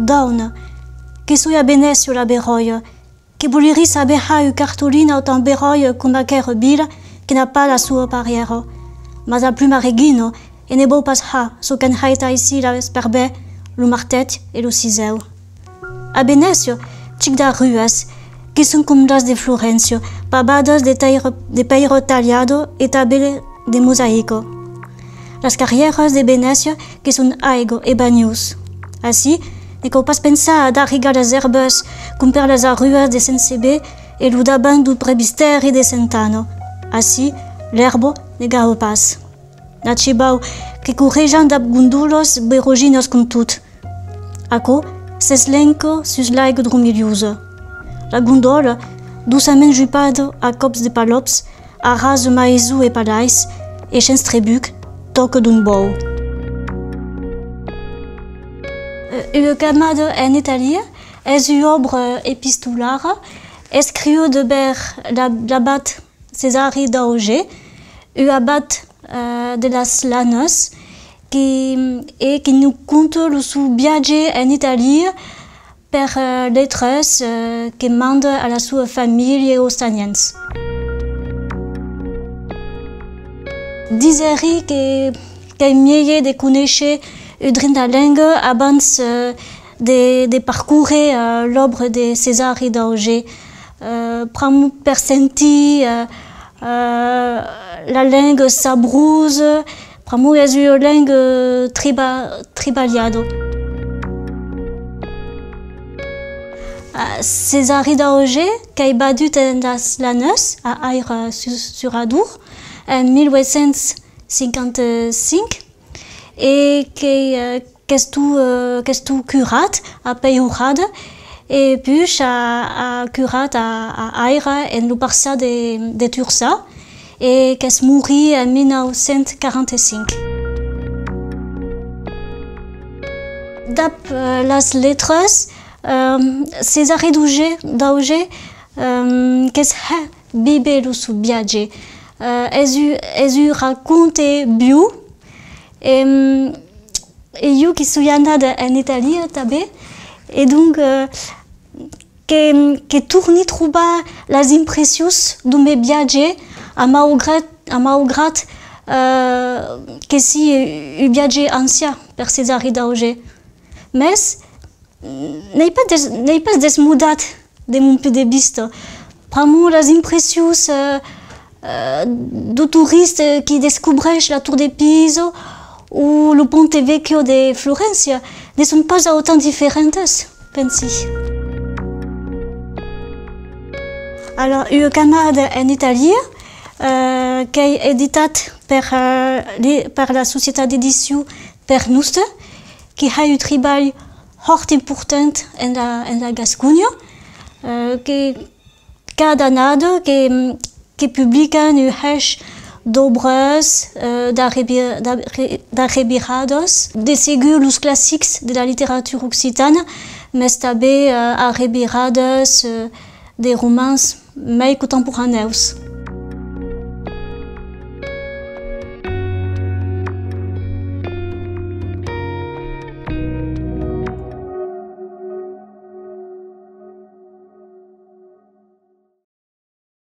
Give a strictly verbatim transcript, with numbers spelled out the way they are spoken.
Dauna, que soi a Venècia la beròia, que volerí saber har ua cartolina autan beròia coma aquera vila que n'a pas la sua parièra. Mas la pluma regina e ne vòu pas har çò qu'an hèit aicí las Berbèr, lo Martèth e lo Sisèu. A Venècia, chic d'arruas, que son com las de Floréncia, pavadas de tèira, de pèira talhada e tanben de mosaica. Las carrièras de Venècia que son aiga e banhons. Ací, ne cau pas pensar a darrigar las èrbas com per las arruas de Sent Sever e lo davant deu presbitèri de Senta Ana. Ací, l'èrba ne gava pas. N'achibaus que correjan dab gondòlas beroginas com tot. Aquò s'eslenca sus l'aiga dromilhosa. La gondòla, doçament jupada a còps de palòps, arrasa maisons e palais e, shens trebuc, tòca d'un bòu. Eh, Ua camada en Itàlia es ua òbra epistolara escriuda per la, l'abat Cesari d'Auger, un abat, eh, de las Lanas, qui, e qui nos conta lo son viatge en Itàlia per, eh, letras, eh, que manda a la sua familha e aus amiens. Disèri que qu'es mielhs de conéisher un drin la lenga abans, eh, de, de parcórrer, eh, l'òbra de Cesari d'Auger. Eh, pr'amor per sentir, eh, eh, la lenga sabrosa, pr'amor es ua lenga triba-, tribalhada. Eh, Cesari d'Auger qu'es vadut en las Lanas, a Aire-sur-Adour, en mil uech cents cinquanta-cinc, e que, eh, qu'estó, eh, qu'estó curat a Peirorada, e puish a, a curat a, a Aire en lo parçan de, de Turçan, e qu'es morit en mil nau cents quaranta-cinc. Dab, eh, las letras, eh, Cesari d'Auger, d'Auger, eh, que's hè víver lo son viatge. Eh, es un, es un raconte viu, e, e jo que soi anada en Itàlia tanben, e donc, eh, que, que torni trobar las impressions deu men viatge, a maugrat, a maugrat, eh, que sii un viatge ancian per Cesari d'Auger. Mès, n'ei pas des-, n'ei pas desmodat de mon punt de vista. Pr'amor las impressions, eh, eh, deu torista qui descobreish la Tour de Pisa o lo Ponte Vecchio de Floréncia ne son pas autant diferentas, pensi. Alòrs, ua camada en Itàlia, eh, qu'ei editat per, eh, li-, per la societat d'edicion Per Noste, qui hè un tribalh hòrt important en la, en la Gasconha, eh, que cada annada que, que publican un hèish d'òbras, eh, d'arrevi-, d'arre-, d'arreviradas, de segur los classics de la literatura occitana, mès tanben, eh, arreviradas, eh, de romans mei contemporanèus.